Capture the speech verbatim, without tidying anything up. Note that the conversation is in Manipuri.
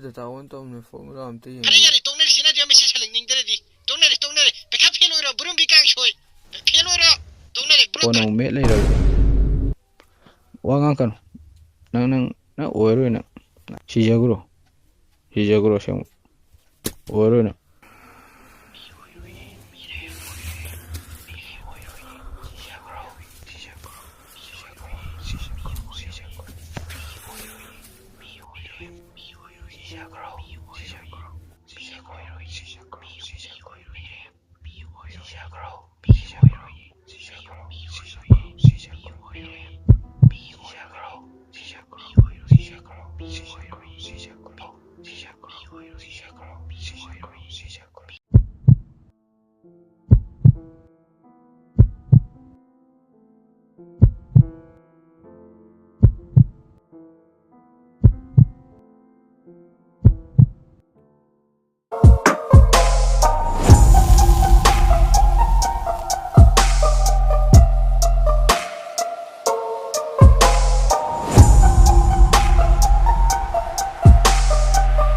ꯗꯇꯥ ꯑꯣꯟ ꯇꯧꯅꯦ, ꯐꯣꯔꯃꯨꯂꯥ ꯑꯝꯇ ꯐꯔꯦ ꯌꯦꯡꯉꯨ꯫ ꯌꯥꯔꯦ, ꯇꯣꯛꯅꯔꯁꯤ꯫ ꯅꯠꯇꯦ, ꯃꯦꯁꯦꯖ ꯍꯜꯂꯛꯅꯤꯡꯗ꯭ꯔꯗꯤ꯫ ꯇꯣꯛꯅꯔꯦ, ꯇꯣꯛꯅꯔꯦ꯫ ꯄꯩꯈꯥ ꯐꯦꯜ ꯑꯣꯏꯔꯣ, ꯕꯨꯔꯨꯝꯕꯤ ꯀꯥꯡꯁꯣꯏ꯫ ꯐꯦꯜ ꯑꯣꯏꯔꯣ꯫ ꯇꯣꯛꯅꯔꯦ, ꯕ꯭ꯂꯣꯛ ꯀꯣꯟꯅ ꯇꯧꯔꯦ꯫ ꯑꯃꯨꯛ ꯃꯦꯠ ꯂꯩꯔꯕ꯫ ꯋꯥ ꯉꯥꯡꯀꯅꯨ꯫ ꯅꯪ ꯅꯪ ꯅꯪ ꯑꯣꯏꯔꯣꯏ ꯅꯪ꯫ ꯁꯤꯖꯈ꯭ꯔꯣ꯫ ꯁꯤꯖꯈ꯭ꯔꯣ ꯑꯁꯦꯡꯕ꯫ ꯑꯣꯏꯔꯣꯏ ꯅꯪ꯫